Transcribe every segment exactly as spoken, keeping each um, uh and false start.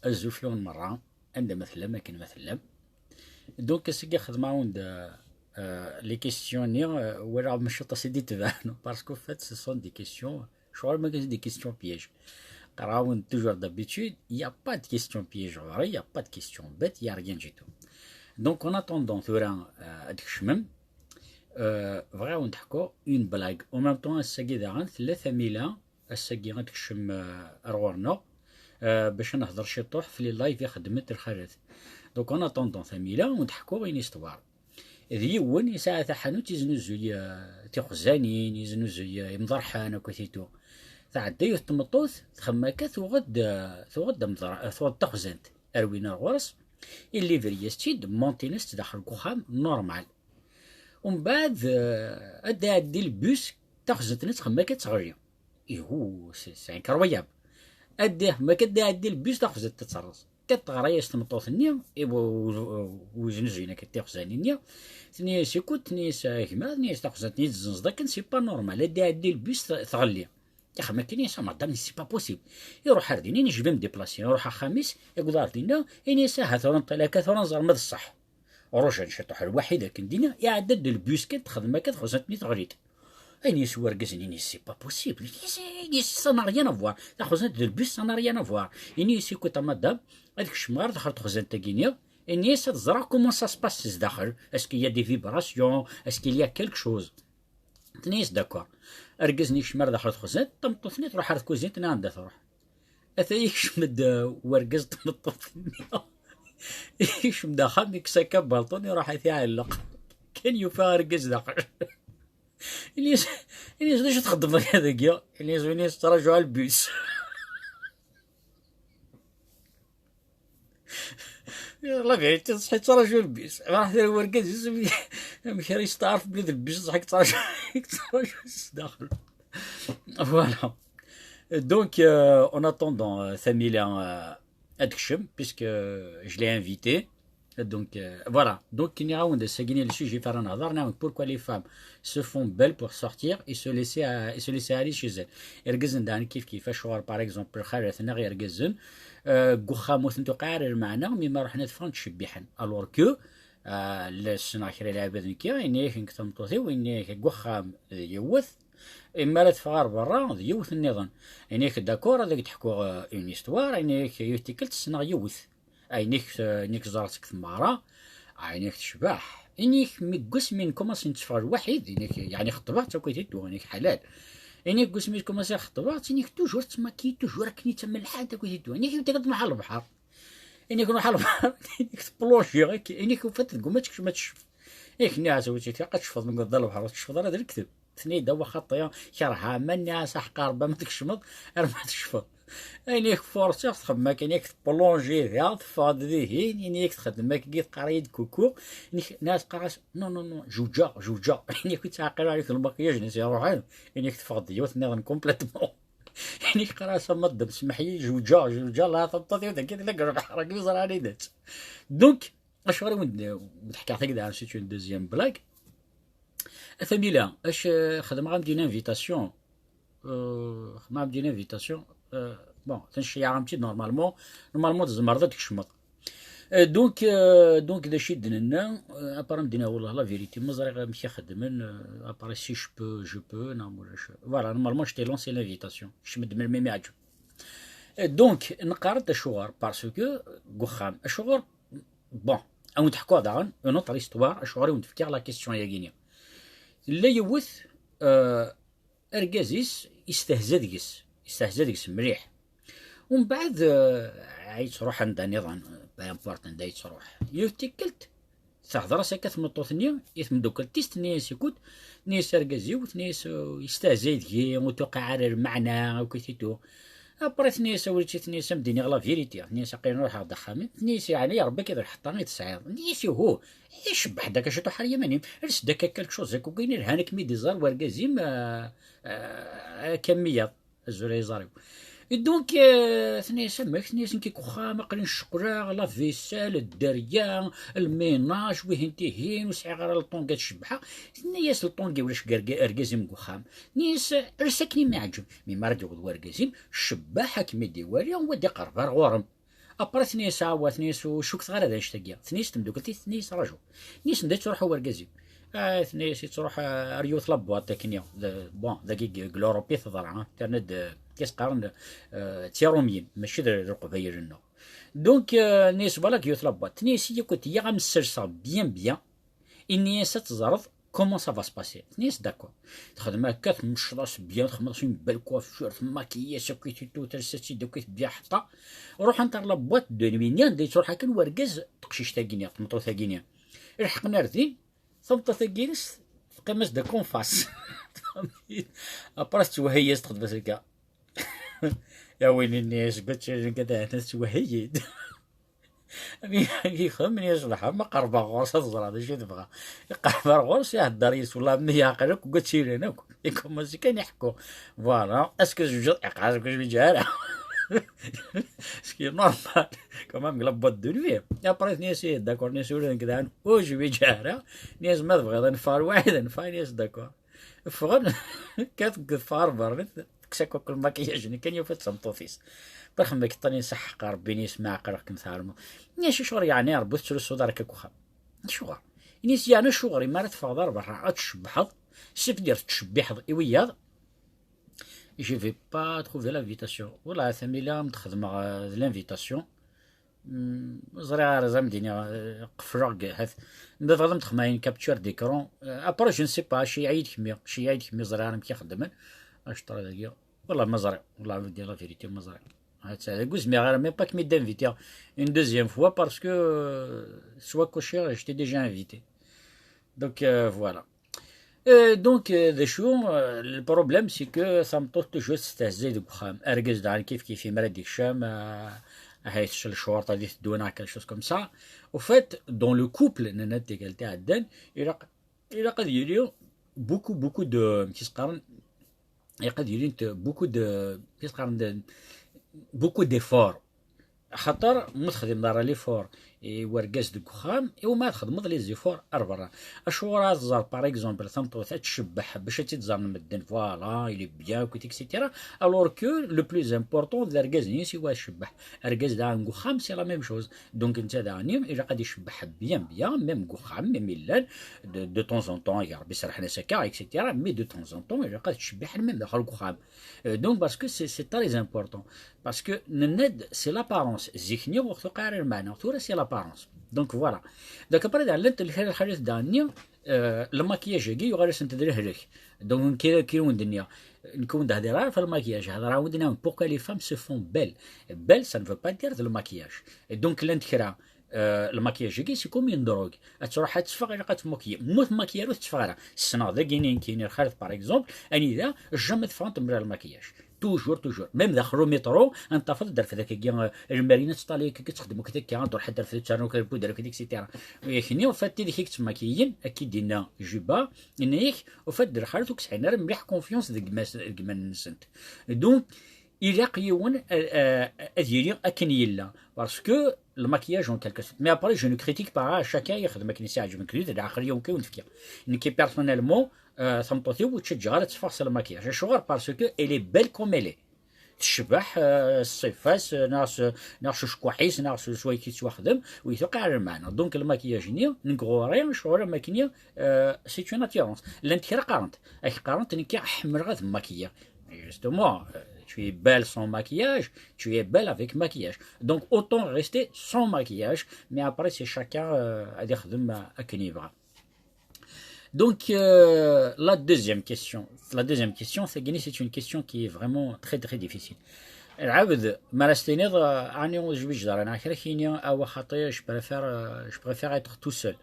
Azul fell-awen merra, anda ma tellam, akken ma tellam. Donc, ass-agi xedmeɣ-awen-d, euh, les questions-nni, euh, walaɣ mačči aṭas i d-ittban, parce qu'en fait, ce sont des questions, je crois même que c'est des questions pièges. Qqareɣ-awen-d toujours d'habitude, il y a pas de questions pièges, il y a pas de questions bêtes, il y a rien du tout. Donc, en attendant, tura, euh, ad tkecmem, euh, bɣiɣ ad wen-d-ḥkuɣ une blague. En même temps, ass-agi daɣen, tella Tamila, ass-agi ad tekcem, euh, ar ɣur-neɣ, euh, bac ad nehder ciṭuḥ f les lives i xeddment lxalat. Donc, en attendant Tamila, ad wen-d-ḥkuɣ une histoire. D yiwen yesɛa taḥanut, yeznuzuy, euh, tixzanin, yeznuzuy, euh, imḍerḥen, akk et tout. Tɛedda yiwet tmeṭṭut, txemmem akka, tuɣ-d, euh, tuɣ-d amḍer-, tuɣ-d taxzant. Ar win ar ɣur-s, ilivri-yas-tt-id, montin-as-tt daxel n uxxam, normal. Umbeɛd, euh, ad d-iɛeddi lbus, taxzant-nni txemmem akka teɣli. Ihu, c'est, c'est incroyable. Ad d-, ma akka ad d-iɛeddi lbus, taxzant ad terreẓ. Akka teɣra-yas tmeṭṭut-nni, i u-, u-, u-, uznuzuyen akka tixzanin-nni, tenna-yas, écoute, tenna-yas, a gma, tenna-yas, taxzant-nni tezzenzeḍ akken, c'est pas normal. Ad d-iɛeddi lbus, t-, tɣelli. Ixemmem akken, yenna-yas, a madame, c'est pas possible. Iruḥ ar dinna, yenna-yas, je vais me déplacer. Iruḥ axxam-is, yewweḍ ar dinna, yenna-yas, aha, tura nṭil akka, tura nẓer ma d ṣṣeḥ. Rujan ciṭuḥ lwaḥid akken dinna, iɛedda-d lbus kan, texdem akka, taxzant-nni teɣli-d. Yenna-yas wergaz-nni, yenna-yas, c'est pas possible. Yenna-yas, yenna-yas, ça n'a rien à voir. Taxzant d lbus, ça n'a rien à voir. Yenna-yas, écoute, a madame, ad kecmeɣ ɣer daxel texzant-agi-nni. Yenna-yas, ad ẓreɣ comment ça se passe zdaxel. Est-ce qu'il y a des vibrations? Est-ce qu'il y a quelque chose? Tenna-yas, d'accord. Argaz-nni yekcem ar daxel texzant, tameṭṭut-nni tṛuḥ ar tkuzint, tenna anda tṛuḥ. Ata yekcem-d, uh, wergaz d tmeṭṭut-nni. Yekcem-d axxam, yekkes akka balṭun, iṛuḥ ad t-iɛelleq. Kan yufa argaz daxel. Yenna-yas, yenna-yas, d acu txeddmeḍ akka dagi? Yenna-yas, yenna-yas, ttṛajuɣ lbus. La vérité, ṣṣeḥ yettṛaju lbus. Raḥ tara wergaz-is, amek ara yesteɛref belli d lbus, ṣṣeḥ yettṛaju, yettṛaju sdaxel. Voilà. Donc, euh, en attendant, euh, Tamila, euh, ad tekcem, puisque, euh, je l'ai invitée. Donc, euh, voilà. Donc, nniɣ-awen-d ass-agi-nni le sujet ɣef ara nehder, nniɣ-awen-d pourquoi les femmes se font belles pour sortir et se laisser, euh, et se laisser aller chez elles. Irgazen daɣen kif kif, acuɣer, par exemple, lxalat neɣ irgazen, euh, deg uxxam ur ten-tuqiɛ ara lmeɛna, mi ma ruḥen ad ffɣen ttcebbiḥen. Alors que, euh, la ssneɣ kra n lɛibad nekki, yenna-yak nekk tameṭṭut-iw, yenna-yak deg uxxam d yiwet, imi ara teffeɣ ɣer berra d yiwet nniḍen. Yenna-yak, d'accord, ad ak-d-ḥkuɣ, euh, une histoire, yenna-yak yiwet tikkelt ssneɣ yiwet. Ayen i k-, ayen i k-ẓriɣ seg tmeɣra, ayen i k-tecbeḥ. Ini-k mi deg wasmi nkumaṣi netteffeɣ lwaḥid, ini-k, yeɛni xeṭbeɣ-tt akkit i ddwa, ini-k ḥalal. Ini-k deg wasmi nkumaṣi xeṭbeɣ-tt, ini-k toujours tettmaki, toujours akken i d tamelḥant akkit i ddwa. Ini-k yiwet tikkelt nruḥ ɣer lebḥer. Ini-k nruḥ ɣer lebḥer, ini-k tplonji, ini-k ufa-tt deg uma tekcem ad tecfeḍ. Ini-k nniɣ-as a wi tt-ifaq ad tecfeḍ, mi tewweḍ ɣer lebḥer ur tecfeḍ ara d lekdeb. Tenna-yi-d, a wa xaṭi, kerheɣ aman, nniɣ-as aḥeqq a Rebbi ma tkecmeḍ arma tecfeḍ. Ayen i k-forsiɣ txemmem akken, yak tplonji diɣ, teffeɣ-d dihin, ini-yak txeddem akkagi, teqqar-iyi-d kuku. Ini-k, nniɣ-as, qqar-as, non, non, non, jewǧeɣ, jewǧeɣ. Ini-yak ur ttɛeqqil ɛlik lmakyaj-nnes iruḥen. Ini-yak teffeɣ-d yiwet nniḍen complètement. Ini-k qqar-as a madam, semmeḥ-iyi, jewǧeɣ, jewǧeɣ, la tameṭṭut-iw dagi tella deg lebḥer, agi ẓran anida-tt. Donc, acuɣer i wen-d-, wen-d-ḥkiɣ tagi daɣen, c'est une deuxième blague. A Tamila, ac, xedmeɣ-am-d une invitation. Euh, xedmeɣ-am-d une invitation. Euh, bon, tenceyyeɛ-am-tt-id normalement. Normalement, tzemreḍ ad tkecmeḍ. Euh, donc, euh, donc, d acu i d-nenna, euh, après, m-d-nniɣ, wallah, la vérité, ma ẓriɣ amek i xeddmen, euh, après, si je peux, je peux, neɣ ma ulac. Voilà, normalement, je t'ai lancé l'invitation. Kecm-d melmi i m-iɛǧeb. Euh, donc, neqqar-d acuɣer, parce que, deg uxxam, acuɣer, bon, ad wen-d-ḥkuɣ daɣen une autre histoire, acuɣer i wen-d-fkiɣ la question-yagi-nni. Tella yiwet, euh, argaz-is yestehza deg-s, yestehza deg-s mliḥ. Umbeɛd, euh, ay yettruḥ anda niḍen, peu importe anda yettruḥ. Yiwet tikkelt, tehder-as akka tmeṭṭut-nni i tmeddukalt-is, tenna-yas, écoute, tenna-yas, argaz-iw, tenna-yas, euh, yestehzay deg-i, ur tuqiɛ ara lmeɛna, akk i titu. Après, tenna-yas, a wliti, tenna-yas, a m-d-iniɣ la vérité, tenna-yas, aql-i ruḥeɣ-d axxam-im, tenna-yes, yeɛni, a Rebbi, akka d lḥeṭṭa i tesɛiḍ. Tenna-yes, uhu, icebbeḥ-d akka ciṭuḥ ar yaman-im, els-d akka quelque chose, akk ayen ilhan ad kem-id-iẓer wergaz-im, euh, euh, akka am wiyaḍ, azul ay iẓer-iw. Et donc, euh, tenna-yas, amek, tenna-yas, nekk deg uxxam, aql-i ncewwel-aɣ, la vaisselle, dderya, lminaj, wihin tihin, ur sɛiɣ ara le temps ad cebbḥeɣ. Tenna-yas, le temps-agi ulac deg arga-, argaz-im deg uxxam. Tenna-yas, els akken i m-iɛǧeb. Mi mi ara d-iweḍ wergaz-im, cebbeḥ, ad kem-id-iwali, u ad iqerreb ar ɣur-m. Après, tenna-yas: "Awa", tenna-yas, "ur cukkeɣ ara d annect-agi." Tenna-yas tmeddukalt-is, tenna-yas: "Raju." Tenna-yas: "Yettruḥ wergaz-iw." "Ah", tenna-yas, "yettruḥ, ah, ar yiwet la boîte akken, d, bon, dagi deg l'Europe i teḍra, ah, terna-d, ah, i s-qqaren, ah, d tiṛumyin, mačči d, d leqbayel-nneɣ." Donc, ah, tenna-yas: "Voilà, deg yiwet la boîte." Tenna-yas: "Écoute, iyya ad m-sserseɣ bien, bien. Ini-as ad teẓreḍ comment ça va se passer." Tenna-yas: "D'accord." Texdem akka, tmecceḍ-as bien, txemmeḍ-as une belle coiffure, tmaquille-as akkit et tout, telsa-tt-id akkit bien ḥeṭṭa. Ruḥent ar la boîte de nuit-nni anda yettruḥ akken wergaz, teqcict-agi-nni, tmeṭṭut-agi-nni. Lḥeqen ar din, tameṭṭut-agi-ines teqqim-as-d akk en face. Après tettwehhi-yas, texdem-as akka. Ya win-nni seg wacciren kan, ahat tettwehhi-yi-d. Yexdem-nni, "Yecbeḥ, ma qerbeɣ ɣur-s ad ẓreɣ d acu i tebɣa." Iqerreb ar ɣur-s, ihedder yis, "Wellah, mmi yeɛqel akk, ggaciren akk." Ikummasi kan iḥekku. Voilà, est-ce que tezweǧeḍ? Iqqar: "Ur zwiǧeɣ ara." Ce qui est normal. Quand même, la boîte de nuit. Et après, tenna-yas: "D'accord", tenna-yas, "ula d nekk daɣen ur zwiǧeɣ ara." Tenna-yas: "Ma tebɣiḍ ad neffeɣ lwaḥid, ad neffeɣ", tenna-yas: "D'accord." Ffɣen, kkant deg ffɣer berra, tekkes akk, akk lmakiyaj-nni kan, yufa-d d tameṭṭut-is. Bax ma yeṭṭan-is: "Aḥeqq Rebbi", yenna-yas, "ma ɛeqleɣ-kem tɛelmeḍ." Yenna-yas: "Acuɣer yeɛni Rebbi ur tettrusuḍ ara akka deg uxxam? Acuɣer?" Yenna-yas: "Yeɛni acuɣer imi ara teffɣeḍ ar berra ad tcebbḥeḍ, c'est-à-dire tettcebbiḥeḍ i wiyaḍ?" Je vais pas trouver l'invitation. Voilà, Tamila, am d-xedmeɣ, euh, de l'invitation. Hmm, ẓriɣ ara zam dini, euh, qefleɣ deg hat. Nda tɣedem texmayin capture d'écran. Euh, après, je ne sais pas, ceyɛid kemmi, ceyɛid kemmi, ẓriɣ ara amek i xeddmen. Acṭar dagi. Wallah, ma ẓriɣ. Wallah, je veux dire la vérité, ma ẓriɣ. Hatta deg ur zmireɣ ara, même pas kem-id-invitiɣ une deuxième fois parce que, euh, soit coché, j'étais déjà invité. Donc, euh, voilà. Euh, donc, euh, d acu, euh, le problème, c'est que tameṭṭut toujours testehzay deg uxxam. Argaz daɣen kif kif, imi ara d-ikcem, euh, ahat ccel ccurṭa di teddun, quelque chose comme ça. Au fait, dans le couple, nenna-d tikkelt iɛeddan, ilaq, ilaq ad yili beaucoup, beaucoup de, amek i s-qqaren, ilaq ad yilint beaucoup de, amek i s-qqaren, de, beaucoup d'efforts. Axaṭer ma texdimeḍ ara l'effort i wergaz deg uxxam, iwumi ad txedmeḍ les efforts ar berra? Acuɣer ad tẓer, par exemple, tameṭṭut ad tcebbeḥ bac ad tt-id-ẓren medden, voilà, il est bien, écoute, et cetera. Alors que le plus important d argaz-nni siwa ad tcebbeḥ. Argaz daɣen deg uxxam, c'est la même chose. Donc, netta daɣen ilaq ad icebbeḥ bien, bien, même deg uxxam, même illan, de, de temps en temps, ya Rebbi serrḥen-as akka, et cetera. Mais de temps en temps, ilaq ad ttcebbiḥen même daxel deg uxxam. Euh, donc, parce que c'est, c'est très important. Parce que nenna-d, c'est l'apparence. Zik-nni ur tuqiɛ ara lmeɛna. Tura, c'est l'apparence. Donc, voilà. Donc, après, daɣen llant lḥal, lḥalat daɣen-nni, euh, lmakiyaj-agi yuɣal-asent d lehlak. Donc, nekk, nekk ur wen-d-nniɣ, nekk ur wen-d-hdireɣ ara ɣef lmakiyaj. Hedreɣ-awen-d, nniɣ-awen pourquoi les femmes se font belles. Belles, ça ne veut pas dire de le maquillage. Et donc, llant kra, euh, lmakiyaj-agi, c'est comme une drogue. Ad truḥ ad teffeɣ, ilaq ad tmakiyi. Ma ur tmakiyi ara, ur tetteffeɣ ara. Ssneɣ dagi-nni nekkini lxalat, par exemple, anida jamais teffɣent mebla lmakiyaj. Toujours, toujours. Même daxel umiṭru, ad tafeḍ-d rfed akkagi, euh, lmarina teṭṭalay akkagi, tettxeddem akked akka, ad truḥ ad d-rfed, ad ternu akked lpudar akked, et cetera. Yakni, en fait, tidak i yettmakiyin, akka i d-yenna Juba, yenna-yak, en fait, d lxalat ur sɛin ara mliḥ confiance deg gma-s-, deg iman-nsent. Donc, ilaq yiwen, euh, euh, ad yili akken yella. Parce que le maquillage, en quelque sorte. Mais après, je ne critique pas, ah, chacun yexdem akken i s-iɛǧeb, nekk d lɛaqliya-w kan i wen-d-fkiɣ. Nekki, personnellement, euh, tameṭṭut-iw ur tt-ǧǧiɣ ara ad teffeɣ s lmakiyaj. Acuɣer? Parce que elle est belle comme elle est. Tecbeḥ, euh, s ṣṣifa-s, euh, neɣ s, neɣ s ucekkuḥ-is, neɣ s, s wayk i tettwaxdem, ur yi-tuqiɛ ara lmeɛna. Donc, lmakiyaj-nni, nekk ɣur-i, ccɣel am akken, euh, c'est une attirance. Llant kra qqarent, ak qqarent, nekki ḥemmleɣ ad mmakiyiɣ. Justement, euh, tu es belle sans maquillage, tu es belle avec maquillage. Donc, autant rester sans maquillage, mais après, c'est chacun, euh, ad ixdem, euh, akken yebɣa. Donc, euh, la deuxième question, la deuxième question, c'est que c'est une question qui est vraiment très, très difficile. Lɛebd, ma ara s-tiniḍ, euh, ani ur zwiǧeɣ ara, neɣ kra k-yini, awa xaṭi, je préfère, euh, je préfère être tout seul.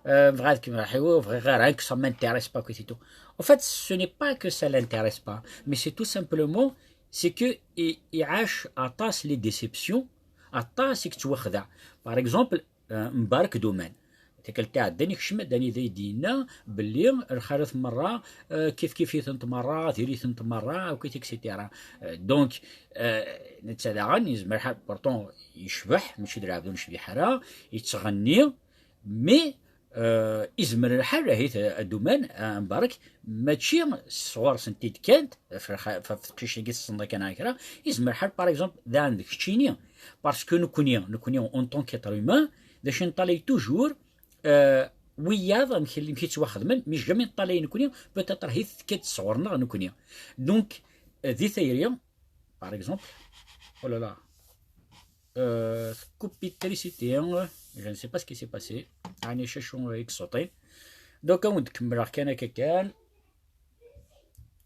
Euh, bɣiɣ ad kem-, bɣiɣ ara, ça m'intéresse pas, quoi, c'est tout. En fait, ce n'est pas que ça l'intéresse pas, mais c'est tout simplement, c'est que i, iɛac aṭas les déceptions, aṭas i yettwaxdeɛ. Par exemple, euh, Mbarek Duman. Tikkelt iɛeddan ikcem-d anida i d-yenna belli lxalat merra, euh, kif kif itent merra, diri-tent merra, akkit, et cetera. Euh, donc, euh, netta daɣen yezmer ḥa-, pourtant yecbeḥ, mačči d lɛebd ur necbiḥ ara, yettɣenni, mais Euh, izmer lḥal ahit, euh, aduman, euh, mbarek, mačči sɣur-sent i d-kkant, f lxa-, f, f teqcict-agi tessneḍ kan kra, izmer lḥal, par exemple, daɣen d keččini, parce que nekkni, nekkni, en tant qu'être humain, d acu neṭṭalay toujours, euh, wiyaḍ, amek, amek i ttwaxedmen, mais jamais neṭṭalay nekkni, peut-être ahit tekka-d sɣur-neɣ nekkni. Donc, euh, di tayri, par exemple, oh là là, euh, coupé d'électricité, hein, je ne sais pas ce qui s'est passé. Ani cherchons, euh, exoté. Donc, on de kemmleɣ kan akka kan.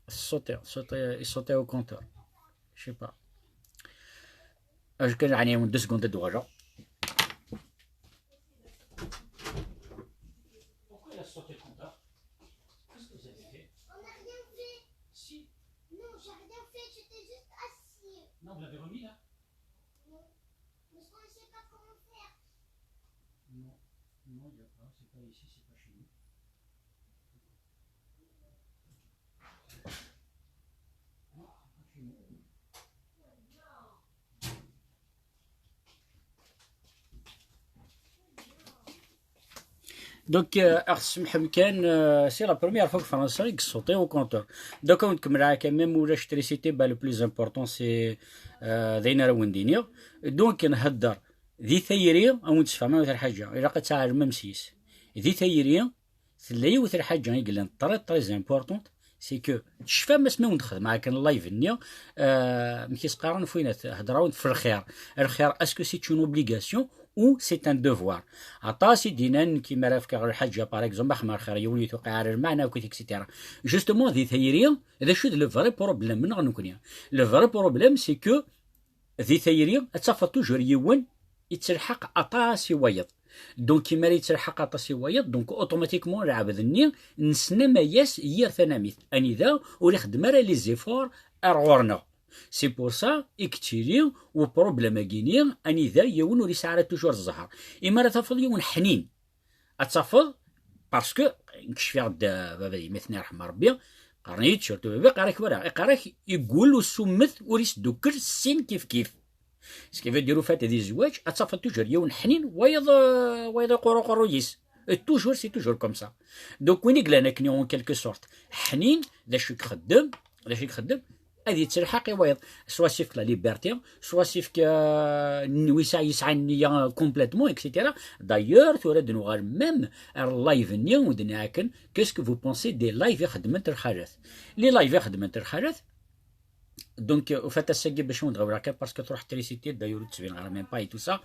Sauter, sauter, sauter au compteur. Je sais pas. Euh, je gagne deux secondes de doigts. Pourquoi il a sauté le compteur ? Qu'est-ce que vous avez fait ? On n'a rien fait. Si. Non, j'ai rien fait, j'étais juste assis. Non, vous l'avez remis là ? Non. Parce qu'on ne sait pas comment faire. Non, non, il n'y a pas, c'est pas ici, c'est pas chez nous. Non, c'est pas chez nous. Donc, euh, ar tsemmḥem kan, euh, c'est la première fois que François il saute au compteur. Donc, on comme la quand même où l'électricité, bah, le plus important, c'est, euh, d ayen ara wen-d-iniɣ. Donc, nhedder di tayri, ad wen-d-sfehmeɣ yiwet n lḥaǧa. Ilaq ad tɛelmem s-yes. Di tayri, tella yiwet n lḥaǧa i yellan très, très importante, c'est que tecfam asmi wen-d-xedmeɣ akken live-nni, euh, amek i s-qqaren ɣef winat, hedreɣ-awen-d f lxir. Lxir, est-ce que c'est une obligation ou c'est un devoir ? Aṭas i d-yennan, nekk mi ara fkeɣ lḥaǧa, par exemple, axmer lxir, yiwen ur yi-tewqiɛ ara lmeɛna, akkit, et cetera. Justement, di tayri, d acu d le vrai problème-nneɣ nekkni ? Le vrai problème, c'est que di tayri, ad tafeḍ toujours yiwen yettelḥaq aṭas i wayeḍ. Donc, imi ara yettelḥaq aṭas i wayeḍ, donc, automatiquement, lɛebd-nni nesnamay-as yir tanamit. Anida ur ixeddem ara les efforts ar ɣur-neɣ. C'est pour ça i yettili uproblème-agi-ni, anida yiwen ur yesɛi ara toujours zzher. Imi ara tafeḍ yiwen ḥnin, ad tafeḍ, parce que nekk cfiɣ-d, euh, baba d yemma-tsen, yerḥem Rebbi, qqaren-iyi-d, surtout baba, iqqar-ak wala, iqqar-ak, iggul usummet ur isdukkel sin kif kif. Ce qui veut dire, au fait, di zzwaǧ, ad tafeḍ toujours yiwen ḥnin, wayeḍ, euh, wayeḍ iqur uqerruy-is. Et toujours, c'est toujours comme ça. Donc, win i yellan akken, en quelque sorte, ḥnin, d acu i ixeddem, d acu i ixeddem, ad yettelḥaq i wayeḍ. Soit sifk la liberté, soit sifk, euh, n-, wisa yesɛan nniya complètement, et cetera. D'ailleurs, tura ad nuɣal même ar live-nni, ur d-nɛakken, qu'est-ce que vous pensez des lives i xeddment lxalat ? Les lives i xeddment lxalat, donc, euh, au fait, ass-agi bac ad wen-d-ɣawleɣ kan, parce que truḥ trisiti, d'ailleurs, ur d-ttbineɣ ara même pas et tout ça.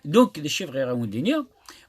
Donc, d acu i bɣiɣ ad wen-d-iniɣ,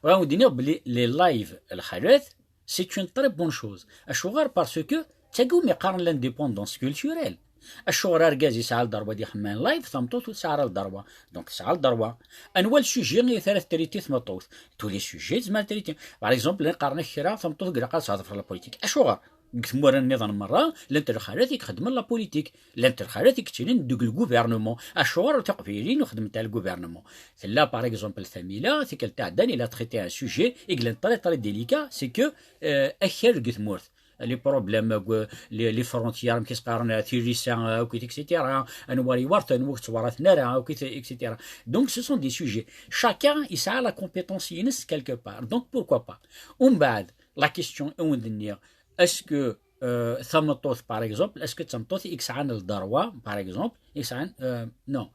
bɣiɣ ad wen-d-iniɣ belli les lives lxalat, c'est une très bonne chose. Acuɣer ? Parce que d tagi umi qqaren l'indépendance culturelle. Acuɣer argaz yesɛa le droit ad ixemmem live, tameṭṭut ur tesɛi ara le droit ? Donc, tesɛa le droit. Anwa le sujet i ara traiter tmeṭṭut ? Tous les sujets tezmer ad traiter. Par exemple, llan qqaren-ak kra, tameṭṭut deg ilaq ad tehder ɣef la politique. Acuɣer ? Deg tmura nniḍen merra, llant lxalat i ixeddmen la politique. Llant lxalat i yettilin deg le gouvernement. Acuɣer tiqbayliyin ur xeddment ara le gouvernement ? Tella, par exemple, Thamila, tikkelt iɛeddan, il a traité un sujet i yellan très, très délicat, c'est que, euh, akal deg tmurt. Les problèmes, euh, les, les frontières, amek i s-qqaren, tilisa, euh, akkit, et cetera. Anwa ara iwarten, anwa ur ttwarten ara, akkit, et cetera. Donc, ce sont des sujets. Chacun yesɛa la compétence-ines quelque part. Donc, pourquoi pas ? Umbeɛd, la question i wen-d-nniɣ, est-ce que, euh, tameṭṭut, par exemple, est-ce que d tameṭṭut i yesɛan le droit, par exemple, i yesɛan, euh, non,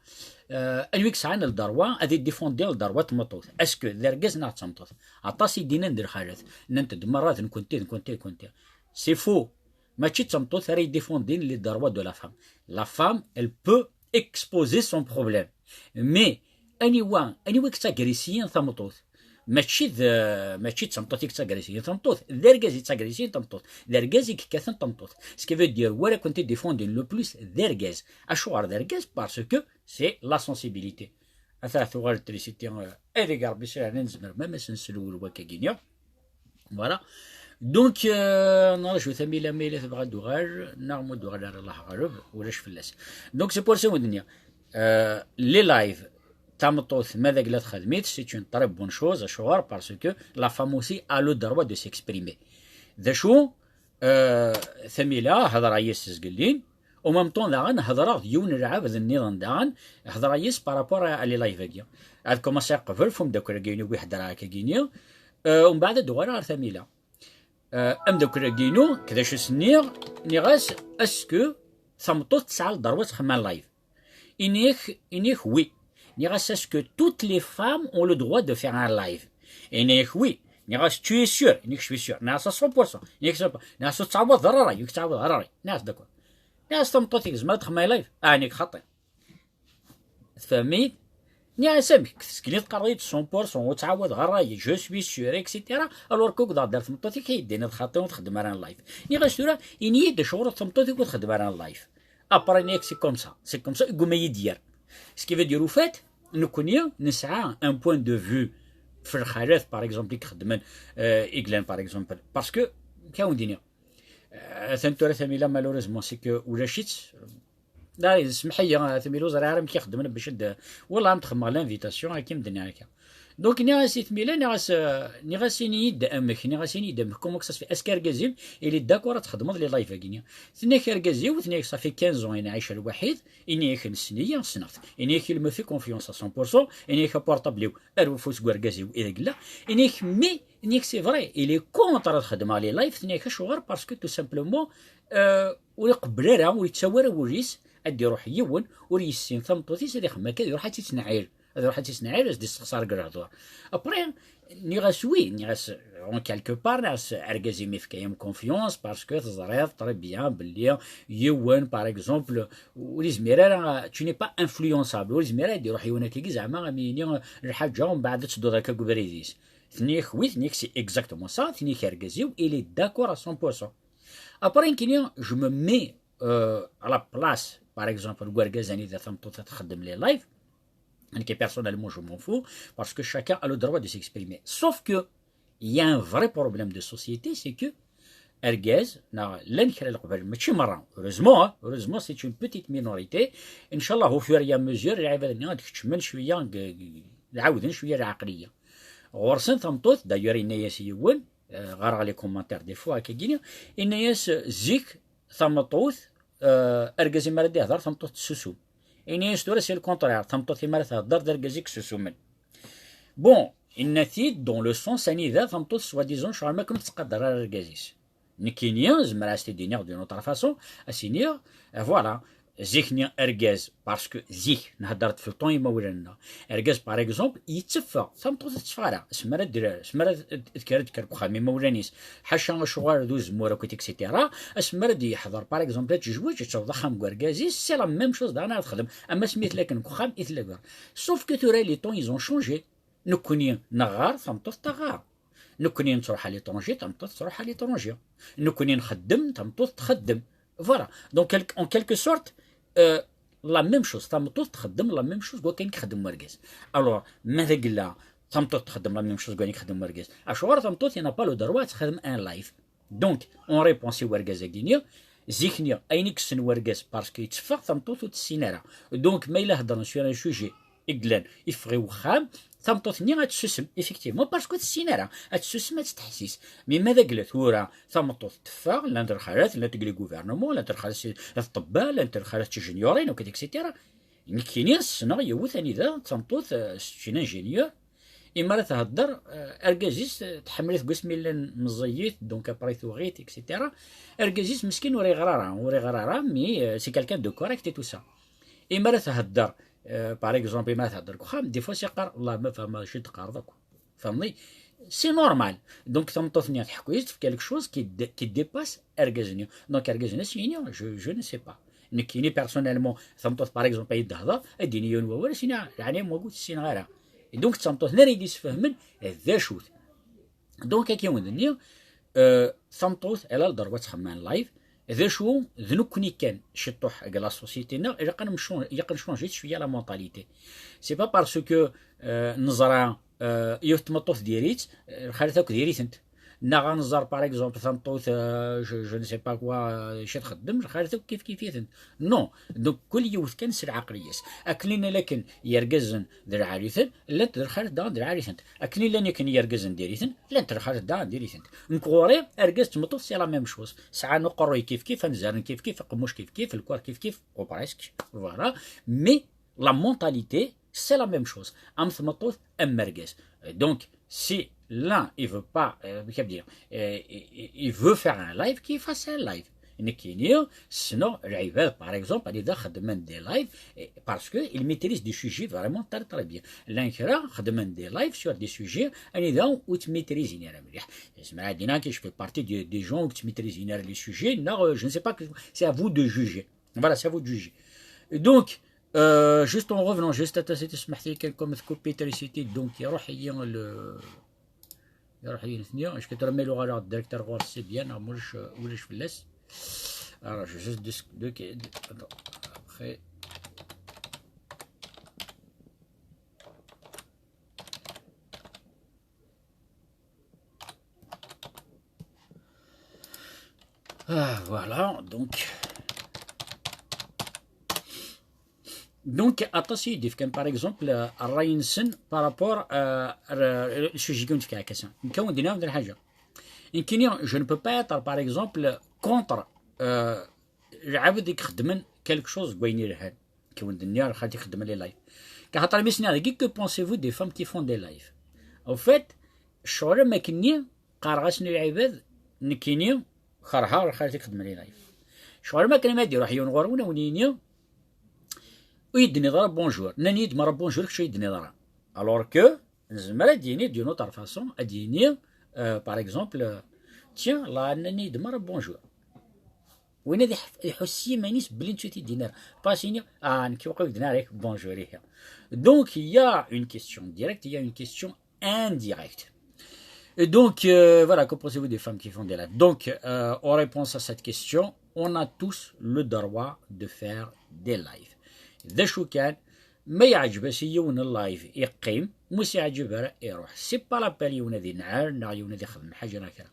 euh, anwa i yesɛan le droit ad idéfendi le droit n tmeṭṭut ? Est-ce que d argaz neɣ d tameṭṭut ? Aṭas i d-yennan di lxalat, nnant-d merra d nekkenti, d nekkenti, d nekkenti. C'est faux. Mačči d tameṭṭut ara idéfendin les droits de la femme. La femme, elle peut exposer son problème. Mais aniwa, aniwa i yettagrisiyen tameṭṭut ? Mačči d, mačči d tameṭṭut i yettagrisiyen tameṭṭut, d argaz i yettagrisiyen tameṭṭut, d argaz i yekkaten tameṭṭut. Ce qui veut dire, wala kent idéfendin le plus d argaz. Acuɣer d argaz ? Parce que c'est la sensibilité. Ata tuɣal trisiti, euh, ad ig Rebbi s lehna nezmer ma ma s-nselwel wakkagi-nni. Voilà. Donc, euh, نرجو Thamila ma yella tebɣa ad d-tuɣal, neɣ ma ur d-tuɣal ara, Allah ɣaleb, ulac fell-as. Donc, c'est pour ça i wen-d-nniɣ, euh, les lives, tameṭṭut, ma d agla txedm-it, c'est une très bonne chose, acuɣer, parce que la femme aussi a le droit de s'exprimer. D acu, euh, Thamila, hedreɣ-as zgelli, en même temps daɣen, hedreɣ d yiwen n lɛebd nniḍen daɣen, hedreɣ-as par rapport à les lives-agi. Ad commencer qbel, f umeddakel-agi-inu, wi hedreɣ akkagi-ni, Euh, umbeɛd ad d-uɣaleɣ ɣer Tamila. Euh, ameddakel-agi-inu, k d acu s-nniɣ, nniɣ-as, est-ce que tameṭṭut tesɛa le droit ad txemmem en live? Ini-ak, ini-ak oui. Nniɣ-as, est-ce que toutes les femmes ont le droit de faire un live? Ini-ak oui. Nniɣ-as, tu es sûr? Ini-ak, je suis sûr. Nniɣ-as à cent pour cent. Ini-ak, cent pour cent. Nniɣ-as, ur tettɛawadeḍ ara ṛṛay, ur tettɛawadeḍ ara ṛṛay. Nniɣ-as, d'accord. Nniɣ-as, tameṭṭut-ik tezmer ad txemmem en live? Ah, nekk xaṭi. Tfehmit? Nniɣ-as, amek tezgli teqqareḍ-iyi-d cent pour cent, ur ttɛawadeɣ ara, je suis sûr, et cetera. Alors que ugdeɣ-d ar tmeṭṭut-ik ay d-tiniḍ xaṭi ur txeddem ara en live. Nniɣ-as, tura, ini-yi-d acuɣer tameṭṭut-ik ur txeddem ara en live. Après, nniɣ-ak, c'est comme ça, c'est comme ça, iguma yi-d-yerr. Ce qui veut dire, au fait, nekkni nesɛa un point de vue f lxalat, par exemple, i ixeddmen, euh, i yellan, par exemple. Parce que, k-awen-d-iniɣ, euh, atan tura Tamila, malheureusement, c'est que ulac-itt. Là, semmeḥ-iyi, a Tamila, ur ẓriɣ ara amek i xeddmen bac ad, wallah, am txemmeɣ l'invitation, akken d-nniɣ akka. Donc, nniɣ-as i Tamila, nniɣ-as, euh, nniɣ-as, ini-yi-d amek, nniɣ-as, ini-yi-d amek, comment que ça se fait? Est-ce que argaz-im, il est d'accord ad txedmeḍ les lives-agi-nni? Tenna-k argaz-iw, tenna-k, ça fait quinze ans, i nɛic lwaḥid, ini-ak, nessen-iyi, ssneɣ-t. Ini-ak, il me fait confiance à cent pour cent, ini-ak, aportable-iw, ar ufus n urgaz-iw, i deg yella. Ini-ak, mais, ini-ak, c'est vrai, il est contre ad xedmeɣ les lives, tenna-ak, acuɣer? Parce que, tout simplement, euh, ur iqebbel ara, ur yettawi ara wul-is, ad d-iruḥ yiwen ur yessin tameṭṭut-is, ad ixemmem akka, ad iruḥ ad tt-ittneɛɛil. Ad iruḥ ad tt-ittneɛɛil, ad s-d-issexṣar deg lehdur. Après, nniɣ-as oui, nniɣ-as, en quelque part, nniɣ-as, argaz-im ifka-yam confiance, parce que teẓriḍ très bien belli yiwen, par exemple, ur izmir ara, tu n'es pas influençable, ur izmir ara ad d-iruḥ yiwen akkagi, zeɛma am yini lḥaǧa, umbeɛd ad tedduḍ akka deg ubrid-is. Tenna-ak oui, tenna-ak, c'est exactement ça, tenna-ak argaz-iw, il est d'accord à cent pour cent. Après, nekkini, je me mets, euh, à la place, par exemple, n urgaz anida tameṭṭut ad txeddem les lives. Nekk, personnellement, je m'en fous, parce que chacun a le droit de s'exprimer. Sauf que, il y a un vrai problème de société, c'est que argaz, neɣ llan kra leqbayel, mačči merra, heureusement, hein, heureusement, c'est une petite minorité. Inchallah, au fur et à mesure, lɛibad-nni ad keččmen cwiya, g-, g-, ɛawden cwiya lɛaqliya. Ɣur-sen tameṭṭut, d'ailleurs, yenna-yas yiwen, euh, ɣareɣ les commentaires des fois, akkagi, yenna-yas, euh, zik, tameṭṭut, euh, argaz-im ara d-ihder, tameṭṭut tessusum. Yenna-yas tura, c'est le contraire, tameṭṭut-im ara thedder, d argaz i yessusumen. Bon, yenna-t-id dans le sens anida tameṭṭut, soi-disant, ccɣel ma akken ur tettqadar ara argaz-is. Nekkini, zemreɣ ad s-t-id-iniɣ d'une autre façon, ad s-iniɣ, euh, voilà, zik-nni argaz, parce que zik, nhedder-d f le temps imawlan-nneɣ. Argaz, par exemple, yetteffeɣ, tameṭṭut ur tetteffeɣ ara, asmi ara d-, asmi ara d-, d-, d-, d-, d-, tekker deg uxxam imawlan-is, ḥaca acuɣer d uzemmur akkit, et cetera. Asmi ara d-yeḥḍer, par exemple, ad tejweǧ, ad taweḍ axxam n urgaz-is, c'est la même chose daɣen ara texdem. Am asmi tella akken deg uxxam i tella gar. Sauf que tura, les temps, ils ont changé. Nekkni neɣɣar, tameṭṭut teɣɣar. Nekkni nettruḥ à l'étranger, tameṭṭut tettruḥ à l'étranger. Nekkni nxeddem, tameṭṭut txeddem. Voilà. Donc, quel-, en quelque sorte, euh, la même chose. Tameṭṭut txeddem la même chose deg wakken i ixeddem urgaz. Alors, ma d agella, tameṭṭut txeddem la même chose deg wakken i ixeddem urgaz, acuɣer tameṭṭut n'a pas le droit ad texdem un live? Donc, en réponse i urgaz-agi-nni, zik-nni, ayen i yessen urgaz, parce que yetteffeɣ, tameṭṭut ur tessin ara. Donc, ma yella heddren sur un sujet i yellan, iffeɣ i wexxam, tameṭṭut-nni ad tessusem, effectivement, parce que ur tessin ara. Ad tessusem, ad tettḥessis. Mais ma d agella tura, tameṭṭut teffeɣ, llant lxalat, llant deg le gouvernement, llant lxalat s-, d ṭṭebba, llant lxalat d tijenyurin, akkit, et cetera. Nekkini ssneɣ yiwet anida d tameṭṭut, euh, c'est une ingénieure, imi ara thedder, euh, argaz-is, euh, tḥemmel-it deg wasmi llan meẓẓiyit, donc après tuɣ-it, et cetera. Argaz-is meskin ur iɣer ara, ur iɣer ara, mais, euh, c'est quelqu'un de correct et tout ça. Imi ara thedder, euh, par exemple, imi ara thedder deg uxxam, des fois, yeqqar, "Allah ma fehmeɣ acu i d-teqqareḍ akk." Tfehmeḍ? C'est normal. Donc, tameṭṭut-nni tḥekku-yas-d, tefka quelque chose qui dé-, qui dépasse argaz-nni. Donc, argaz-nni ad s-yini, "Je, je ne sais pas." Nekkini, personnellement, tameṭṭut, par exemple, ay d-tehder, ad d-yini yiwen wawal, ad s-yini, "Ah, leɛnaya-m, wagi ur t-ssineɣ ara." Et donc, d tameṭṭut-nni ara yi-d-isfehmen d acu-t. Donc, akka i wen-d-nniɣ, euh, tameṭṭut, elle a le droit ad txemmem en live. D acu, d nekkni kan, ciṭuḥ, deg la société-nneɣ, ilaq ad nemcun-, ilaq ad ncunji cwiya la mentalité. C'est pas parce que, euh, neẓra, euh, yiwet tmeṭṭut diri-tt, euh, lxalat akk diri-tent. Neɣ ad nẓer, par exemple, tameṭṭut, euh, je, je ne sais pas quoi, euh, acu txeddem, lxalat akk kif kif-itent. Non. Donc, kul yiwet kan s lɛaqliya-s. Akken llan akken yergazen d lɛali-ten, llant d lxalat daɣen d lɛali-tent. Akken llan akken yergazen diri-ten, llant d lxalat daɣen diri-tent. Nekk ɣur-i, argaz d tmeṭṭut, c'est la même chose. Sɛan uqerruy kif kif, anzaren kif kif, aqemmuc kif kif, lkor kif kif, ou presque, voilà. Mais la mentalité, c'est la même chose. Am tmeṭṭut, am argaz. Donc, si l'un, il veut pas, euh, كيف dire, euh, il il veut faire un live, qu'il fasse un live. Nekkini ssneɣ lɛibad, par exemple, anida xeddmen des lives, eh, parce que ils maîtrisent des sujets vraiment très, très bien. Llan kra xeddmen des lives sur des sujets anida ur ttmaîtrisent ara mliḥ. Zemreɣ ad iniɣ que je fais partie des, des gens ur ttmaîtrisent ara les sujets, neɣ, euh, je ne sais pas, que c'est à vous de juger. Voilà, c'est à vous de juger. Donc, euh, juste en revenant, juste à cette, سمحتي, كان comme coupé l'électricité, donc يروح هي le يروح ينثني. اش كتر ميلو غالا الديريكتور غور سي بيان، مولش، ولش فلاس. Alors, je juste de, de, de, attends. Après. Ah, voilà, donc. Donc, aṭas i yi-d-ifkan, par exemple, euh, ṛṛay-nsen par rapport, euh, ar, ar sujet-agi n tefkakasa. Nekk, ad wen-d-iniɣ d lḥaǧa. Nekkini, je ne peux pas être, par exemple, contre, euh, lɛebd i ixeddmen quelque chose deg wayen yelhan. Nekk, ad wen-d-iniɣ lxalat ixeddmen les lives. Axaṭer mi s-nniɣ dagi, que pensez-vous des femmes qui font des lives? Au fait, ccɣel am akken-nni, qqareɣ-asen i lɛibad, nekkini, kerheɣ lxalat ixeddmen les lives. Ccɣel am akken ma d-iruḥ yiwen ɣur-wen, ad wen-yini, ur yi-d-tenniḍ ara bonjour. Nnan-iyi-d merra bonjour, kečč ur yi-d-tenniḍ ara. Alors que, nezmer ad d-yini d'une autre façon, ad d-yini, euh, par exemple, euh, tiens, la, nnan-iyi-d merra bonjour. Win ad iḥ-, iḥuss s yiman-is belli netta ur t-id-yenni ara. Pas yini, ah, nekk waqil ur yi-d-tenni ara bonjour, ihi. Donc, il y a une question directe, il y a une question indirecte. Et donc, euh, voilà, que pensez-vous des femmes qui font des lives? Donc, euh, en réponse à cette question, on a tous le droit de faire des lives. D acu kan, ma yeɛǧeb-as i yiwen live, iqqim, ma ur s-yeɛǧib ara, iruḥ. C'est pas la peine yiwen ad inɛel, neɣ yiwen ad ixdem ḥaǧa neɣ kra.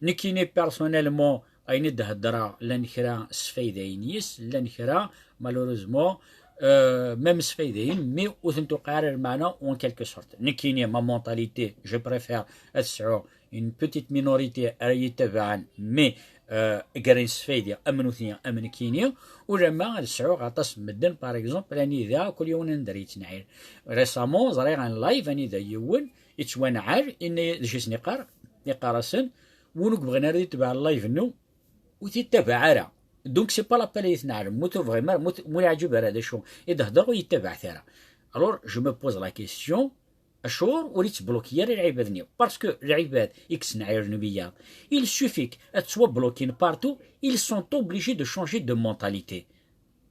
Nekkini, personnellement, ayen i d-heddreɣ, llan kra sfaydayen yes, llan kra, malheureusement, euh, même sfaydayen, mais ur ten-tuqiɛ ara lmeɛna, en quelque sorte. Nekkini, ma mentalité, je préfère ad sɛuɣ une petite minorité ara yi-ttabaɛen, mais, euh, gren sfaydi am nutni, am nekkini, ulamma ad sɛuɣ aṭas n medden, par exemple, anida kul yiwen anda ara yettneɛɛil. Récemment, ẓriɣ un live anida yiwen yettwanɛel, yenna-, d acu i sen-iqqar? Iqqar-asen, win ur yebɣin ara ad yetbeɛ live-nni, ur t-yettabaɛ ara. Donc, c'est pas la peine ad yetneɛlem. Mu tebɣim ara, mu t-, mu yeɛǧib ara d acu i d-hedreɣ, ur yettabaɛet ara. Alors, je me pose la question, acuɣer ur yettbloki ara lɛibad-nni? Parce que lɛibad i yettneɛɛilen wiyaḍ, il suffit ad ttwablokin partout, ils sont obligés de changer de mentalité.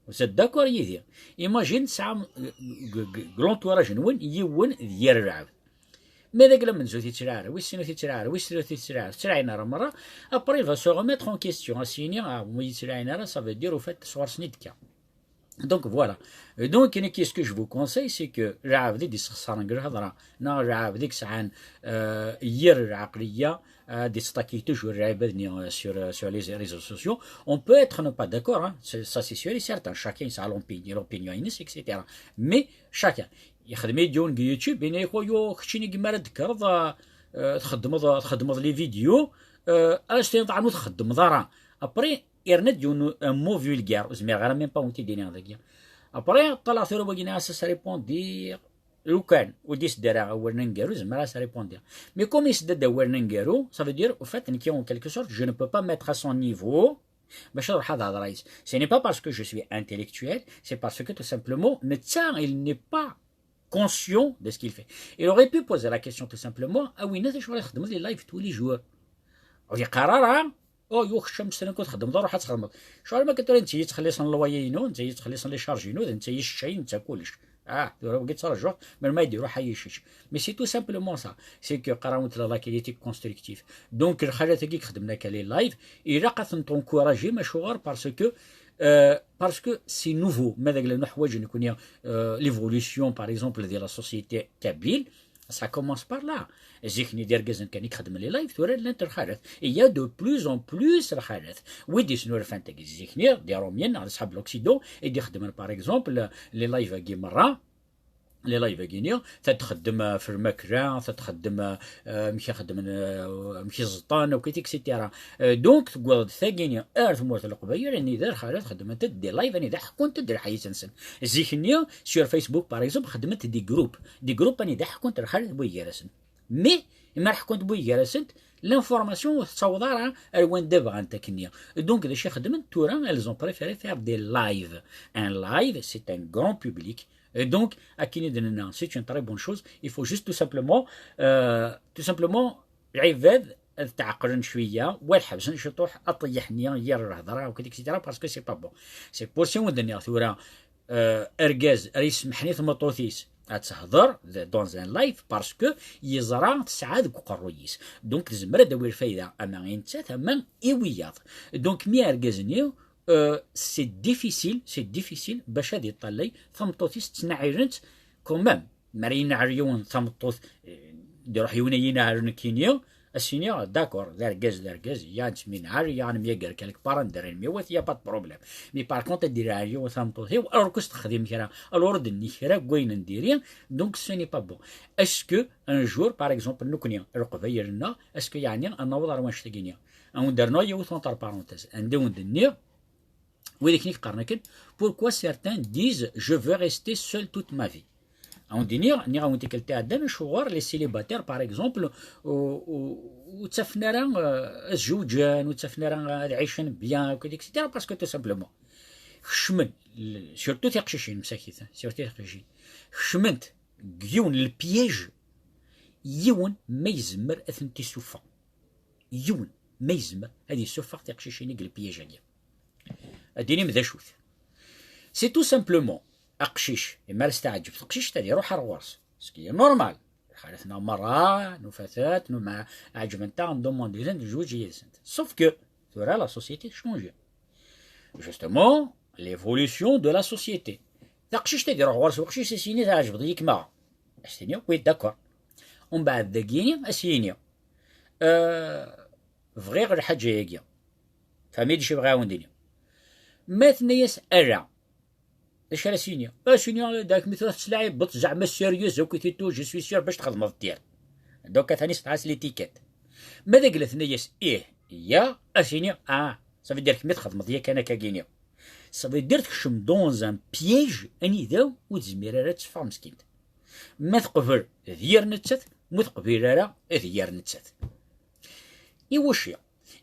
Vous êtes d'accord yid-i? Imagine tesɛam, euh, g-, g-, g-, l'entourage-nwen yiwen d yir lɛebd. Ma d agla amenzu ur t-yettlaɛi ara, wis sin ur t-yettlaɛi ara, wis tlata ur t-yettlaɛi ara, ur ttlaɛin ara merra, après il va se remettre en question, ad s-yini, ah, ma ur yi-ttlaɛin ara, ça veut dire, au fait, sɣur-sen i d-tekka. Donc voilà. Et donc, nekk, ce que je vous conseille, c'est que lɛebd i d-yessexṣaren deg lhedra, neɣ lɛebd i yesɛan, euh, yir lɛeqliya, euh, ad yettṭaki toujours lɛibad-nni, euh, sur, euh, sur les réseaux sociaux. On peut être ne pas d'accord, hein, c'est, ça c'est sûr et certain. Chacun yesɛa l'opinion, l'opinion-ines, et cetera. Mais chacun. Yexdem-iyi-d yiwen deg YouTube, yenna-yak, wayo, keččini gma ara d-tekkreḍ, euh, euh, txeddmeḍ, txeddmeḍ les vidéos, euh, ad as-tiniḍ daɣen ur txeddmeḍ ara. Après, yerna-d yiwen un mot vulgaire, ur zmireɣ ara même pas wen-t-id-iniɣ dagi. Après, ṭṭalaɣ tura wagi-nni as-as répondiɣ, lukan ur d-yesdara awal aneggaru, zemreɣ as-répondiɣ. Mais comme yesda-d awal aneggaru, ça veut dire, au fait, nekki, en quelque sorte, je ne peux pas mettre à son niveau, bac ad ruḥeɣ ad hedreɣ yis. Ce n'est pas parce que je suis intellectuel, c'est parce que tout simplement, netta, il n'est pas conscient de ce qu'il fait. Il aurait pu poser la question tout simplement, a winna d acu ara txedmeḍ les lives tous les jours? Ur yeqqar ara, oh, yuɣ kečč amestan akk txedmeḍ, ruḥ ad txedmeḍ. Ccɣel ma kan tura netta yettxelliṣen loyer-inu, netta yettxelliṣen les charges-inu, d netta yesseččay, netta kullec. Ah, tura wagi ttrajuɣ, melmi ay d-iruḥ ad yečč. Mais c'est tout simplement ça. C'est que qqaren-awen la critique constructive. Donc, lxalat-agi i ixeddmen akka les lives, ilaq ad tent-encourager, acuɣer? Parce que, euh, parce que c'est nouveau. Ma d agla nuḥwaǧ nekni, euh, l'évolution, par exemple, de la société kabyle, ça commence par là. Zik-nni d irgazen kan i ixeddmen les lives, tura llant lxalat. Il y a de plus en plus lxalat. Wid yesnulfan tagi zik-nni, d Iṛumyen, neɣ d ṣṣḥab l'Occident, i d-ixeddmen, par exemple, les lives-agi merra, les lives-agi-nni, ta txeddem, euh, f lmakla, ta txeddem, euh, amek i xeddmen, euh, amek i ẓeṭṭen, akk, et cetera. Euh, donc, tewweḍ-d tagi-nni ar tmurt n Leqbayel, anida lxalat xeddment-d des lives, anida ḥekkunt-d lḥayat-nsen. Zik-nni, sur Facebook, par exemple, xeddment des groupes. Des groupes anida ḥekkunt lxalat n waygar-asen. Mais imi ara ḥkunt buyggar-asent, l'information ur tettaweḍ ara ar wanda bɣant akkenni. Donc d acu i xedment tura? Elles ont préféré faire des lives. Un live, c'est un grand public. Et donc, akken i d-nenna, c'est une très bonne chose. Il faut juste tout simplement, euh, tout simplement, lɛibad ad tɛeqlen cwiya, wa ad ḥebsen ciṭuḥ aṭeyyḥ-nni yir lhedra, et cetera, parce que c'est pas bon. C'est pour ça i wen-d-nniɣ tura, euh, argaz ara yessemḥen i tmeṭṭut-is ad tehder d-, dans un live, parce que yeẓra tesɛa deg uqerruy-is. Donc tezmer ad d-tawi lfayda ama i nettat ama i wiyaḍ. Donc mi argaz-nni, euh, c'est difficile, c'est difficile bac ad iṭallay tameṭṭut-is ttnaɛilent quand même. Mi ara yenɛel yiwen tameṭṭut, eh, d-iruḥ yiwen ad yenɛel nekkini, ad s-iniɣ, d'accord, d argaz, d argaz, ya nettminɛel, ya nemyager quelques parents derrière, mais il y a pas de problème. Mais par contre, ad d-yenɛel yiwen tameṭṭut-iw, alors que s-texdim kra, alors ur d-nni kra n wayen n diri, donc ce n'est pas bon. Est-ce que un jour, par exemple, nekkni, Leqbayel-nneɣ, est-ce que yeɛni ad naweḍ ar wanect-agi-nni? Ad wen-d-rnuɣ yiwet entre parenthèses, anda i wen-d-nniɣ, wid akken i yeqqaren akken, pourquoi certains disent, je veux rester seul toute ma vie? Ad wen-d-iniɣ, nniɣ-awen tikkelt iɛeddan, acuɣer les célibataires, par exemple, ur, ur, ur ttafen ara, euh, ad zewǧen, ur ttafen ara ad ɛicen bien, et cetera, parce que tout simplement, kecmen, l-, surtout tiqcicin, msakit, surtout tiqcicin, kecment deg yiwen n lpiège, yiwen ma yezmer ad tent-isuffeɣ. Yiwen ma yezmer ad isuffeɣ tiqcicin deg lpiège-agi. Ad d-inim d acu-t. C'est tout simplement, aqcic, imi ara s-teɛǧeb teqcict, ad iruḥ ar ɣur-s. Ce qui est normal. Xalat-nneɣ merra, nufa-tent, numa ɛeǧbent-aɣ, ndumandi-tent, nezweǧ yid-sent. Sauf que, tura la société change. Justement, l'évolution de la société. Taqcict ad iruḥ ɣur-s uqcic, ad s-yini teɛǧbeḍ-iyi kma. Ad s-tini, oui, d'accord. Umbeɛd dagi, ad s-yini, euh, bɣiɣ lḥaǧa-agi. Fehmi d acu i bɣiɣ ad wen-d-iniɣ. Ma tenna-yas ala, d acu ara s-yini? Ad s-yini, dak mi tura tettlaɛibeḍ, zeɛma sérieux akk i titu, je suis sûr bac txedmeḍ tir. Donc, atan yesɛa l'étiquette. Ma d agla tenna-yas ih, ya, ad s-yini, ah, ça veut dire kemm i txedmeḍ yakan akka-gini. Ça veut dire tekcem dans un piège anida ur tezmir ara ad teffeɣ meskint. Ma teqbel d yir nettat, ma teqbil ara d yir nettat. Iwacu?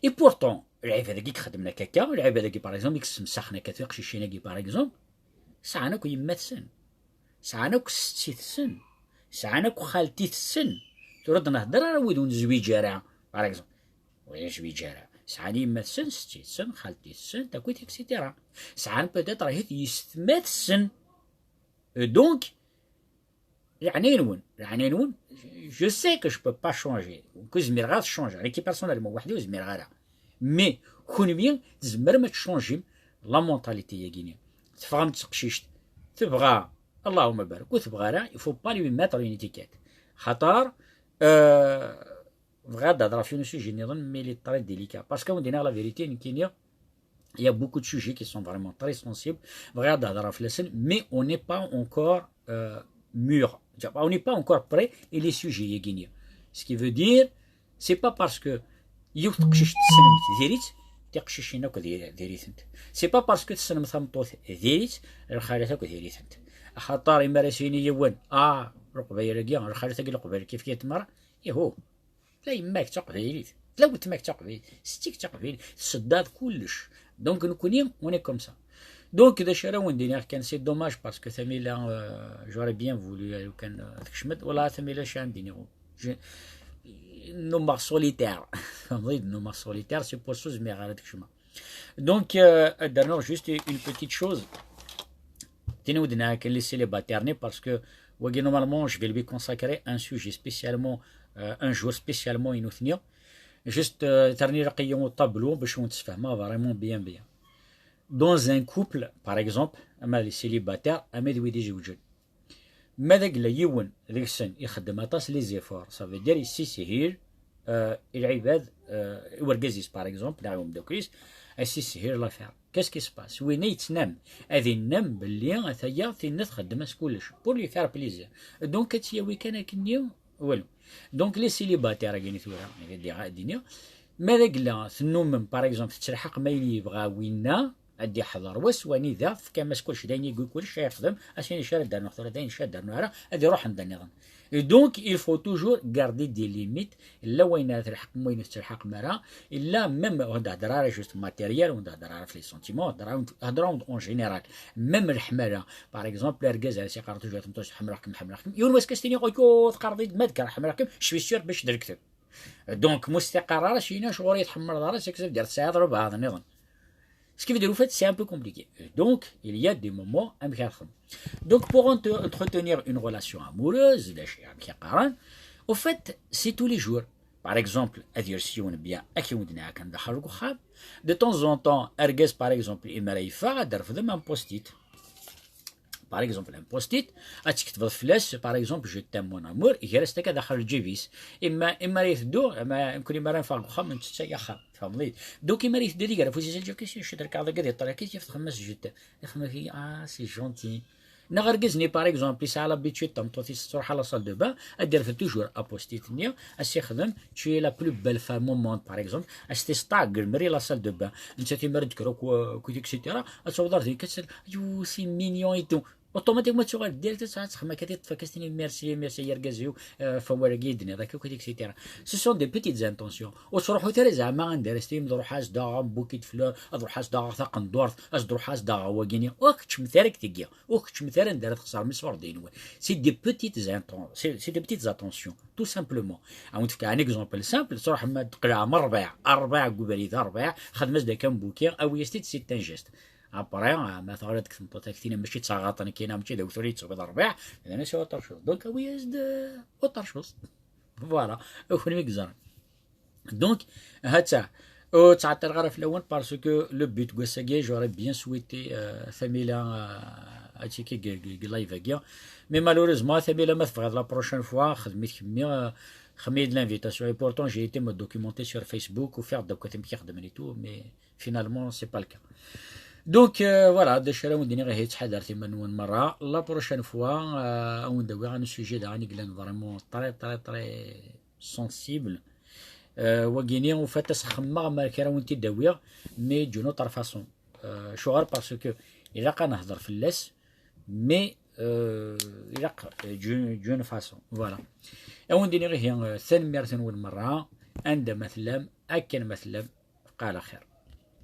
Et pourtant, lɛibad-agi i ixeddmen akka akka, lɛibad-agi, par exemple, i yessemsaxen akka tiqcicin-agi, par exemple, sɛan akk yemma-tsen, sɛan akk setti-tsen, sɛan akk xalti-tsen. Tura ur d-nehder ara wid ur nezwiǧ ara, par exemple. Ur yezwiǧ ara. Sɛan yemma-tsen, setti-tsen, xalti-tsen, takit, et cetera. Sɛan peut-être ahat yessetma-tsen. Et donc, leɛnaya-nwen, leɛnaya-nwen, je sais que je peux pas changer. Ur zmireɣ ad changeɣ. Nekki personnellement, weḥd-i ur zmireɣ ara. Mais, kunwi, tzemrem ad tchangjim la mentalité-agi-nni. Teffɣem d teqcict, tebɣa, Allahumma barik, ur tebɣa ara, il faut pas lui mettre une étiquette. Xaṭer, euh, bɣiɣ ad d-hedreɣ ɣef yiwen usujet nniḍen, mais il est très délicat. Parce que, ad wen-d-iniɣ la vérité, nekkini, il y a beaucoup de sujets qui sont vraiment très sensibles. Bɣiɣ ad d-hedreɣ fell-asen, mais on n'est pas encore, euh, mûr. On n'est pas encore prêt i les sujets-agi-nni. Ce qui veut dire, c'est pas parce que yiwet teqcict tessnemt diri-tt, tiqcicin akk di-, diri-tent. C'est pas parce que tessnem tameṭṭut diri-tt, lxalat akk diri-tent. Axaṭer imi ara s-yini yiwen, ah, Leqbayel-agi, lxalat-agi Leqbayel kif kif tmara, ihu. Tella yemma-k d taqbaylit, tella weltma-k d taqbaylit, setti-k d taqbaylit, tseddaḍ kullec. Donc, nekkni, on est comme ça. Donc, d acu ara wen-d-iniɣ kan, c'est dommage parce que Tamila, euh, j'aurais bien voulu, euh, kan, euh, tekcem-d, wala Tamila, acu ara d-iniɣ? Je, nnumeɣ solitaire. Tfehmeḍ-iyi-d, nnumeɣ solitaire, c'est pour ça ur zmireɣ ara ad kecmeɣ. Donc, euh, ad d-rnuɣ juste une petite chose. Tin i wen-d-nniɣ akken les célibataires-nni, parce que wagi, normalement, je vais lui consacrer un sujet spécialement, euh, un jour spécialement i nutni. Juste, euh, terni ilaq-iyi tableau bac wen-d-sfehmeɣ vraiment bien, bien. Dans un couple, par exemple, ama les célibataires, ama d wid izewǧen. Ma d agla yiwen deg-sen ixeddem aṭas les efforts, ça veut dire yessishil, euh, i lɛibad, euh, i urgaz-is, par exemple, neɣ i umeddakel-is, ad yessishil l'affaire. Qu'est-ce qui se passe? Winna yettnam, ad innam belli ataya tinna txeddem-as kullec, pour lui faire plaisir. Donc, ad tt-yawi kan akkenni, walu. Donc, les célibataires, agi tura, ad d-iniɣ, ma d agla tennumem, par exemple, tettelḥaqem ayen yebɣa winna, ad d-iḥḍer wass wanida tefkam-as kullec, d ayen i yegwi kullec ad yexdem, ass-nni acu ara d-rnuɣ tura, d ayen acu ara d-rnuɣ ara, ad iruḥ anda nniḍen. Et donc, il faut toujours garder des limites. Illa wayen ara telḥeqem, wayen ur tettelḥaqem ara. Illa même, ur d-hedder ara juste matériel, ur d-hedder ara f les sentiments, hedder ara, hedder ara en général. Même leḥmala. Par exemple, argaz ara s-iqqar toujours tameṭṭut ḥemmleɣ-kem, ḥemmleɣ-kem. Yiwen wass kan s-tini, ok, teqqareḍ-d ma d-kker ḥemmleɣ-kem, je suis sûr bac d-lekdeb. Donc, ma ur s-t-iqqar ara, sina acuɣer i tḥemmleḍ ara, c'est que ça veut dire tesɛiḍ lbeɛḍ nniḍen. Ce qui veut dire, au fait, c'est un peu compliqué. Donc, il y a des moments, amek ara txedmeḍ. Donc, pour ent- entretenir une relation amoureuse, d acu i amek i qqaren, au fait, c'est tous les jours. Par exemple, ad yers yiwen bien, akken i wen-d-nniɣ kan daxel deg uxxam. De temps en temps, argaz, par exemple, imi ara yeffeɣ, ad d-refdem un post-it. Par exemple, un post-it, ad tketbeḍ fell-as, par exemple, je t'aime mon amour, gar-as akka daxel lǧib-is. Imi, imi ara iteddu, imi, imi ara neffeɣ deg uxxam, nettett ay axxam. Tfehmeḍ-iyi? Donc, imi ara iteddu ad iger afus-is lǧib-is, yecca-d lkaɣeḍ-agi ad iṭṭal akka, yaf txemmem-as je t'aime. Ixemmem-ak, ah, c'est gentil. Neɣ argaz-nni, par exemple, yesɛa l'habitude tameṭṭut-is tettruḥ à la salle de bain, ad d-irfed toujours un post-it-nni, ad s-ixdem, tu es la plus belle femme au monde, par exemple, ad s-tiseṭṭaɛ deg lemri la salle de bain. Nettat imi ara d-tekker akk, akk, et cetera, ad taweḍ ar din kan, ayu, c'est mignon et tout. Automatiquement, ad tuɣal direct, ad tesɛa txemma kan, teṭṭef akka, ad s-tini merci, merci ay argaz-iw, euh, ɣef wawal-agi i d-tenniḍ akka, et cetera. Ce sont des petites intentions. Ur ttruḥut ara zeɛma anda ara s-tinim d ruḥ-as daɣeɣ bouquet de fleurs, ad ruḥ-as daɣeɣ taqendurt, ad ruḥ-as daɣeɣ wagini. Ur keččmet ara deg tigi, ur keččmet ara anda ara txeṣrem iṣurdiyen-nwen. C'est des petites inten-, c'est, c'est des petites attentions, tout simplement. Ad wen-d-fkeɣ un exemple simple, tṛuḥem ad d-tqelɛem rrbiɛ, rrbiɛ deg ubrid, rrbiɛ, xedmem-as-d akka un bouquet, awi-as-t-id, c'est un geste. Après, ah, ma teɣriḍ deg tmeṭṭut-agi, tin mačči d taɣaṭ nekkini, mačči d awtul i tettwiḍ rrbiɛ, d acu autre chose. Donc, awi-as-d, euh, autre chose. Voilà, a kunwi i yeẓran. Donc, ha-tt-a, ur ttɛeṭṭileɣ ara fell-awen parce que le but n wass-agi, j'aurais bien souhaité, euh, Tamila, euh, ad tiki deg, deg, deg live-agi. Mais malheureusement, Tamila, ma tebɣiḍ la prochaine fois, xdem-it kemmi, euh, xdem-iyi-d l'invitation. Et pourtant, j'ai été me documenter sur Facebook, ufiɣ-d akk amek i xedmen et tout, mais finalement, c'est pas le cas. Donc, euh, voilà, d acu ara wen-d-iniɣ, ihi ttḥadaret iman-nwen merra. La prochaine fois, euh, ad wen-d-awiɣ un sujet daɣen i yellan vraiment très, très, très sensible. Euh, wagini, au fait, ad s-xemmeɣ ma kra wen-t-id-awiɣ, mais d'une autre façon. Euh, acuɣer? Parce que ilaq ad nehder fell-as, mais, euh, ilaq, euh, d'une, d'une façon. Voilà. Ad wen-d-iniɣ ihi, euh, tanemmirt-nwen merra, anda ma tellam, akken ma tellam, bqa ɛla xir.